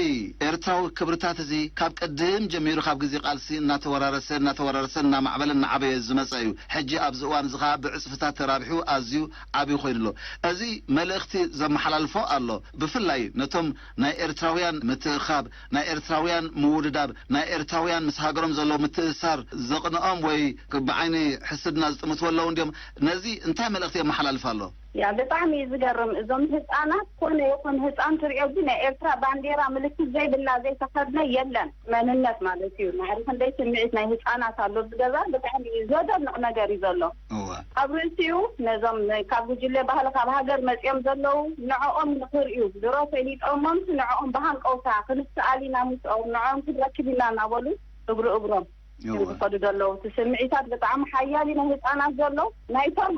ኤርትራዊ ክብርታት እዚ ካብ ቅድም ጀሚሩ፣ ካብ ግዜ ቃልሲ እናተወራረሰ፣ እናተወራረሰ፣ እናማዕበለ፣ እናዓበየ ዝመጸ እዩ። ሕጂ ኣብዚ እዋን እዚ ኸኣ ብዕጽፍታት ተራቢሑ ኣዝዩ ዓብዩ ኮይኑ ኣሎ። እዚ መልእኽቲ ዘመሓላልፎ ኣሎ። ብፍላይ ነቶም ናይ ኤርትራውያን ምትእኻብ፣ ናይ ኤርትራውያን ምውድዳብ፣ ናይ ኤርትራውያን ምስ ሃገሮም ዘሎ ምትእሳር ዘቕንኦም ወይ ብዓይኒ ሕስድና ዝጥምትዎ ኣለዉ እንድዮም። ነዚ እንታይ መልእኽቲ የመሓላልፍ ኣሎ? ያ፣ ብጣዕሚ እዩ ዝገርም። እዞም ህፃናት፣ ኮነ ይኹን ህፃን ትሪኦ፣ እዚ ናይ ኤርትራ ባንዴራ ምልክት ዘይብላ፣ ዘይተኸድነ የለን። መንነት ማለት እዩ። ማዕረ ክንደይ ስምዒት ናይ ህፃናት ኣሎ፣ እዚ ገዛ ብጣዕሚ እዩ ዘደንቕ ነገር እዩ ዘሎ። እወ። ኣብ ርእሲኡ ነዞም ካብ ጉጅለ ባህሊ ካብ ሃገር መፂኦም ዘለዉ ንዕኦም ንኽርእዩ፣ ድሮ ፈሊጦሞምስ ንዕኦም ብሃንቀውታ ክንሰኣል ኢና ምስኦም፣ ንዕኦም ክንረክብ ኢና እናበሉ እግሪ እግሮም እዮም እወ። ዝኸዱ ዘለዉ። እቲ ስምዒታት ብጣዕሚ ሓያል እዩ ናይ ህፃናት ዘሎ። ናይቶም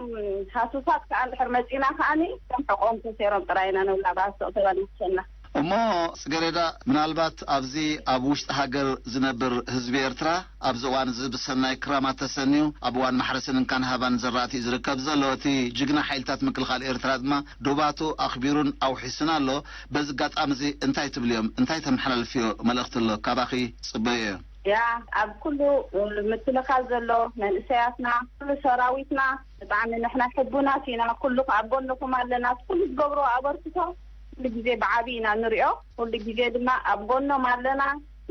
ሃሱሳት ከዓ እንድሕር መፂና ከዓኒ ከም ሕቆም ተሰይሮም ጥራይ ኢና ንብላ፣ ብኣስቕ ተባል ይሰና። እሞ ጽጌረዳ፣ ምናልባት ኣብዚ ኣብ ውሽጢ ሃገር ዝነብር ህዝቢ ኤርትራ ኣብዚ እዋን እዚ ብሰናይ ክራማት ተሰንዩ፣ ኣብ እዋን ማሕረስን እንካን ሃባን ዘራእቲ ዝርከብ ዘሎ፣ እቲ ጅግና ሓይልታት ምክልኻል ኤርትራ ድማ ዶባቱ ኣኽቢሩን ኣውሒሱን ኣሎ። በዚ ኣጋጣሚ እዚ እንታይ ትብልዮም? እንታይ ተመሓላልፍዮ መልእኽቲ ኣሎ? ካባኺ ጽበዮ። ያ፣ ኣብ ኩሉ ምክልኻል ዘሎ መንእሰያትና፣ ኩሉ ሰራዊትና፣ ብጣዕሚ ንሕና ሕቡናት ኢና። ኩሉ ኣብ ጎንኹም ኣለና። ኩሉ ዝገብሮ ኣበርክቶ ኩሉ ግዜ ብዓቢ ኢና ንሪኦ። ኩሉ ግዜ ድማ ኣብ ጎኖም ኣለና።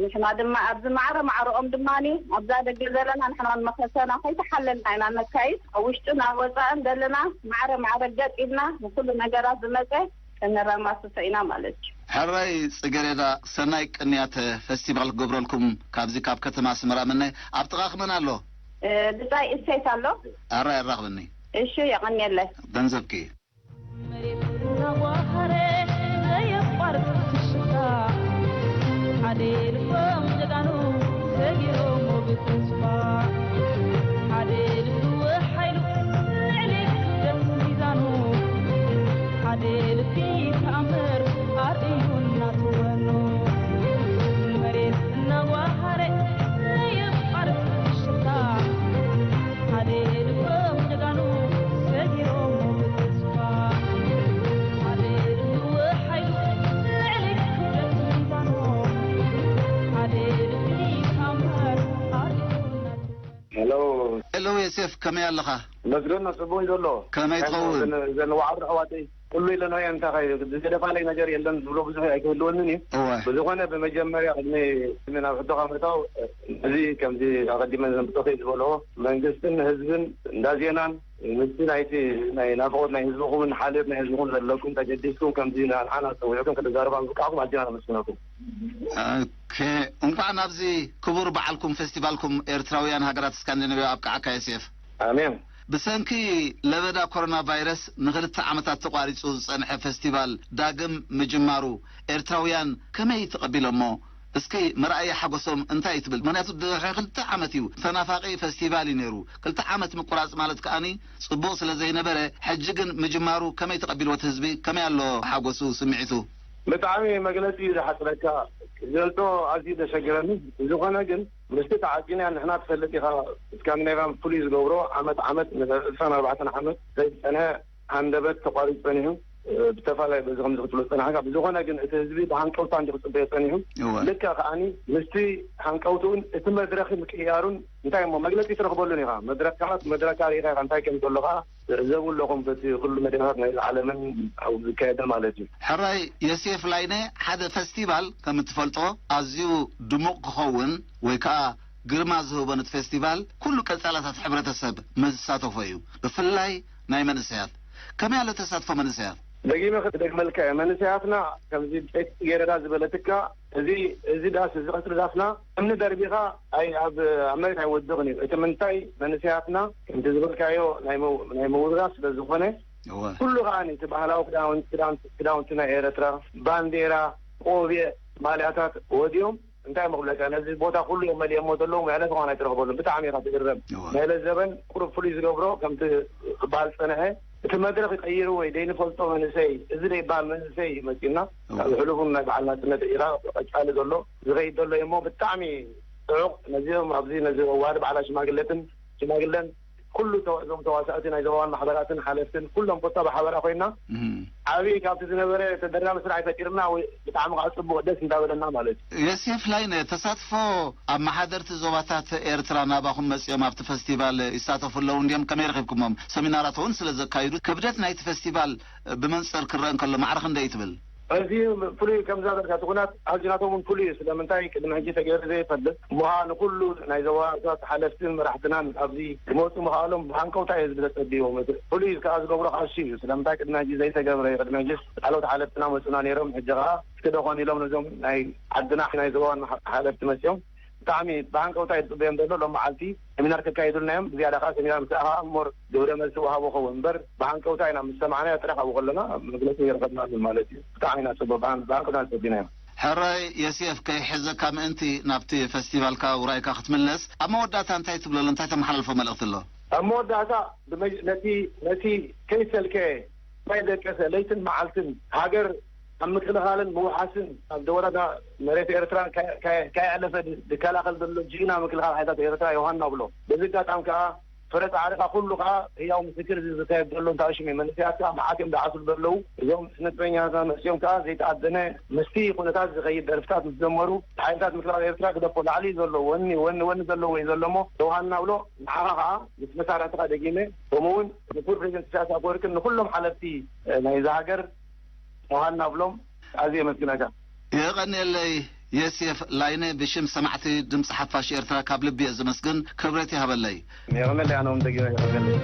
ንሕና ድማ ኣብዚ ማዕረ ማዕረኦም ድማኒ ኣብዛ ደገ ዘለና ንሕና መኸተና ከይተሓለልና ኢና ነካይድ። ኣብ ውሽጥን ኣብ ወፃእን ዘለና ማዕረ ማዕረ ገጥ ኢልና ንኩሉ ነገራት ዝመፀ ከነራማስሶ ኢና ማለት እዩ። ሕራይ ጽጌረዳ፣ ሰናይ ቅንያት ፈስቲቫል ክገብረልኩም ካብዚ ካብ ከተማ ኣስመራ ምነ። ኣብ ጥቓ ክመን ኣሎ? እ፣ ብጻይ እሴት ኣሎ። ሕራይ ኣራኽብኒ። እሺ፣ የቐንየለይ። ገንዘብኪ። ልቦም ጀጋኑ ሰጊሮሞ ብተስፋ ሓደ ልቢ ሓይሉ ልዕሊ ክብደት ሚዛኑ ሓደ ልቢ ተኣምር ኣርእዩ እናትወኑ መሬት እናጓሃረ የቋርጽ ሽታ ሓደ ልቦም ጀጋኑ ሰጊሮሞ ብተስፋ ሓደ ልቢ ሓይሉ ልዕሊ ክብደት ሚዛኑ ሓደ ልቢ ተኣምር ኣርእዩ እናትወኑ ሄሎ። ሄሎ ዮሴፍ፣ ከመይ ኣለኻ? መስገን ጽቡቕ እዩ ዘሎ። ከመይ እንታይ ትኸውን? እዘን፣ እዘን ዋዕሮ ኣሕዋተይ ኩሉ ኢለናዮ እንታይ ኸ-፣ ዝገደፋለይ ነገር የለን ዝብሎ ብዙሕ ኣይክህልወንን እዩ። እወ። ብዝኾነ ብመጀመርያ ቅድሚ፣ ቅድሚ ናብ ሕቶኻ ምእታው፣ እዚ ከምዚ ኣቐዲመ ዘምጽኦ ዝበልኦ መንግስትን ህዝብን እንዳ ዜናን ምስቲ ናይቲ ናይ ናፍቖት ናይ ህዝብኹምን ሓልዮት ናይ ህዝብኹም ዘለኩም ተገዲስኩም ከምዚ ንዓና ጸዊዕኩም ክትዛረቡ ኣብ ምብቃዕኩም ኣዚና ነመስግነኩም። ኦኬ፣ እንኳዕ ናብዚ ክቡር በዓልኩም ፌስቲቫልኩም ኤርትራውያን ሃገራት ስካንዲናቪያ ኣብቅዓካ ዮሴፍ። ኣሜን። ብሰንኪ ለበዳ ኮሮና ቫይረስ ንኽልተ ዓመታት ተቋሪጹ ዝጸንሐ ፌስቲቫል ዳግም ምጅማሩ ኤርትራውያን ከመይ ተቐቢሎሞ? እስኪ መርኣያ ሓጎሶም እንታይ እዩ ትብል? ምኽንያቱ ድሕሪ ክልተ ዓመት እዩ ተናፋቒ ፌስቲቫል እዩ ነይሩ። ክልተ ዓመት ምቁራጽ ማለት ከኣኒ ጽቡቕ ስለ ዘይነበረ፣ ሕጂ ግን ምጅማሩ ከመይ ተቐቢልዎ እቲ ህዝቢ? ከመይ ኣሎ ሓጎሱ፣ ስምዒቱ? ብጣዕሚ መግለጺ እዩ ዝሓጽረካ። ክገልጾ ኣዝዩ ዘሸግረኒ። ብዝኾነ ግን ምስቲ ተዓቂንያ ንሕና ትፈልጥ ኢኻ፣ ስካንዲናቪያን ፍሉይ ዝገብሮ ዓመት ዓመት ንዕስራን ኣርባዕተን ዓመት ዘይጸንሐ ሃንደበት ተቋሪጹ ጸኒሑ፣ እ፣ ብተፈላለየ በዚ ከምዚ ክትብሎ ዝጸናሕካ። ብዝኾነ ግን እቲ ህዝቢ ብሃንቀውታ እንዲ ክጽበዮ ጸኒሑ። እወ። ልክዕ ከኣኒ ምስቲ ሃንቀውትኡን እቲ መድረኺ ምቅያሩን እንታይ እሞ መግለጺ ትረኽበሉን ኢኻ። መድረኽ ከኣ መድረኽካ ርኢኻ ኢኻ እንታይ ከም ዘሎ ከኣ ትዕዘቡ ኣለኹም በቲ ኩሉ መድረኻት ናይ ዓለምን ኣብ ዝካየደ ማለት እዩ። ሕራይ ዮሴፍ ላይነ፣ ሓደ ፈስቲቫል ከም እትፈልጦ ኣዝዩ ድሙቕ ክኸውን ወይ ከኣ ግርማ ዝህቦ ነቲ ፌስቲቫል ኩሉ ቀጻላታት ሕብረተሰብ ምስ ዝሳተፎ እዩ። ብፍላይ ናይ መንእሰያት። ከመይ ኣሎ ተሳትፎ መንእሰያት? ደጊመ ክደግመልካ እየ። መንእሰያትና ከምዚ ብፀይቲ ጽጌረዳ ዝበለትካ፣ እዚ፣ እዚ ዳስ፣ እዚ ቀጽሪ ዳስና እምኒ ደርቢኻ ኣይ-፣ ኣብ፣ ኣብ መሬት ኣይወድቕን እዩ። እቲ ምንታይ መንእሰያትና ከምቲ ዝበልካዮ ናይ መው-፣ ናይ ምውርራስ ስለ ዝኾነ፣ እወ። ኩሉ ከኣ እቲ ባህላዊ ክዳውንቲ፣ ክዳውንቲ፣ ክዳውንቲ ናይ ኤረትራ፣ ባንዴራ፣ ቆቢዕ፣ ማልያታት ወዲኦም እንታይ መኽብለካ፣ ነዚ ቦታ ኩሉ እዮም መሊኦሞ ዘለዉ፣ መዕለፊ ከማን ኣይትረኽበሉን። ብጣዕሚ ኢኻ ትግረም። እወ። ናይ ለዘበን ቁሩብ ፍሉይ ዝገብሮ፣ ከምቲ ክበሃል ዝጸንሐ፣ እቲ መድረኽ ይቀይሩ ወይ ዘይንፈልጦ መንእሰይ፣ እዚ ዘይበሃል መንእሰይ እዩ መጺኡና። እወ። ካብ ሕሉፉን ናይ በዓል ናጽነት ኢራ ቀጻሊ ዘሎ፣ ዝኸይድ ዘሎ እዩ እሞ፣ ብጣዕሚ ጽዑቕ፣ ነዚኦም ኣብዚ፣ ነዚ ዋሪ በዓላት ሽማግለትን፣ ሽማግለን፣ ኩሉ ተዋ-፣ እዞም ተዋሳእቲ ናይ ዞባን ማሕበራትን ሓለፍትን ኩሎም ኮታ ብሓበራ ኮይና እም። ዓብዪ ካብቲ ዝነበረ ተደራቢ ስራሕ ፈጢርና ወይ ብጣዕሚ ከዓ ጽቡቕ ደስ እንዳበለና ማለት እዩ። ዮሴፍ ላይነ፣ ተሳትፎ ኣመሓደርቲ ዞባታት ኤርትራ ናባኹም መጺኦም ኣብቲ ፈስቲቫል ይሳተፉ ኣለዉ እንድዮም? ከመይ ረኺብኩሞም? ሰሚናራት እውን ስለ ዘካይዱ ክብደት ናይቲ ፈስቲቫል ብመንጽር ክረአ እንከሎ ማዕረ ክንደይ እዩ ትብል? እዚ ፍሉይ ከምዛ ዘልካ እቲ ኩናት ኣዚናቶም እውን ፍሉይ እዩ። ስለምንታይ ቅድሚ ሕጂ ተገይሩ ዘይፈልጥ እሞ ኸዓ ንኩሉ ናይ ዞባታት ሓለፍትን መራሕትናን ኣብዚ ክመፁ ምኽኣሎም ብሃንቀውታ እዩ ህዝቢ ተፀቢዎም። እቲ ፍሉይ ከዓ ዝገብሮ ከዓ እሱ እዩ። ስለምንታይ ቅድሚ ሕጂ ዘይተገብረ እዩ። ቅድሚ ሕጂ ላዕለዎት ሓለፍትና መፁና ነይሮም። ሕጂ ከዓ እስኪ ዶ ኾን ኢሎም ነዞም ናይ ዓድና ናይ ዞባን ሓ-፣ ሓለፍቲ መፅኦም ብጣዕሚ ብሃንቀውታ እዩ ዝፅበዮም ዘሎ። ሎም መዓልቲ ሰሚናር ከካይዱልና እዮም። ብዝያዳ ከዓ ሰሚናር ምስ ኣኻ እሞ ግብረ መልሲ ወሃቦ ኸውን እምበር፣ ብሃንቀውታ ኢና ምስ ሰማዕናዮ ጥራሕ ኣብኡ ከለና መግለጺ ይረኸብናሉ ማለት እዩ። ብጣዕሚ ኢና ጽቡቕ፣ ብሃን-፣ ብሃንቀውታ ጸቢናዮ። ሕራይ የስየፍ፣ ከይሕዘካ ምእንቲ ናብቲ ፈስቲቫልካ ውራይካ ክትምለስ፣ ኣብ መወዳእታ እንታይ ትብለሉ፣ እንታይ ተመሓላልፎ መልእኽቲ ኣሎ? ኣብ መወዳእታ ብመ-፣ ነቲ፣ ነቲ ከይሰልከየ፣ ከይደቀሰ፣ ለይትን መዓልትን ሃገር ኣብ ምክልኻልን ምውሓስን፣ ኣብ ደወላታ መሬት ኤርትራ ከ-፣ ከ-፣ ከየዕለፈ ድ-፣ ዝከላኸል ዘሎ ጅግና ምክልኻል ሓይልታት ኤርትራ ዮሃና ብሎ። በዚ ኣጋጣሚ ከኣ ፍረ ጻዕርኻ ኩሉ ከኣ ህያው ምስክር እዚ ዝካየድ ዘሎ እንታይ ሽም እዩ? መንእሰያት ከኣ መዓት እዮም ዝዓስሉ ዘለዉ። እዞም ስነጥበኛታት መጺኦም ከኣ ዘይተኣደነ ምስቲ ኩነታት ዝኸይድ ደርፍታት ምስ ዘመሩ፣ ሓይልታት ምክልኻል ኤርትራ ግደፎ፣ ላዕሊ እዩ ዘሎ፣ ወኒ፣ ወኒ፣ ወኒ ዘለዎ እዩ ዘሎ እሞ፣ ዮሃና ብሎ፣ ንዓኻ ከኣ ምስ መሳርሕትኻ ደጊመ፣ ከምኡ እውን ንክቡር ፕሬዚደንት ኢሳያስ ኣፈወርቅን ንኩሎም ሓለፍቲ ናይዛ ሃገር ዮሃና ብሎም፣ ኣዝየ የመስግነካ። የቐንየለይ የስየፍ ላይነ፣ ብሽም ሰማዕቲ ድምፂ ሓፋሽ ኤርትራ ካብ ልቢ እየ ዘመስግን። ክብረት ይሃበለይ። የቐንየለይ፣ ኣነ እውን ደጊመ የቐንየለይ።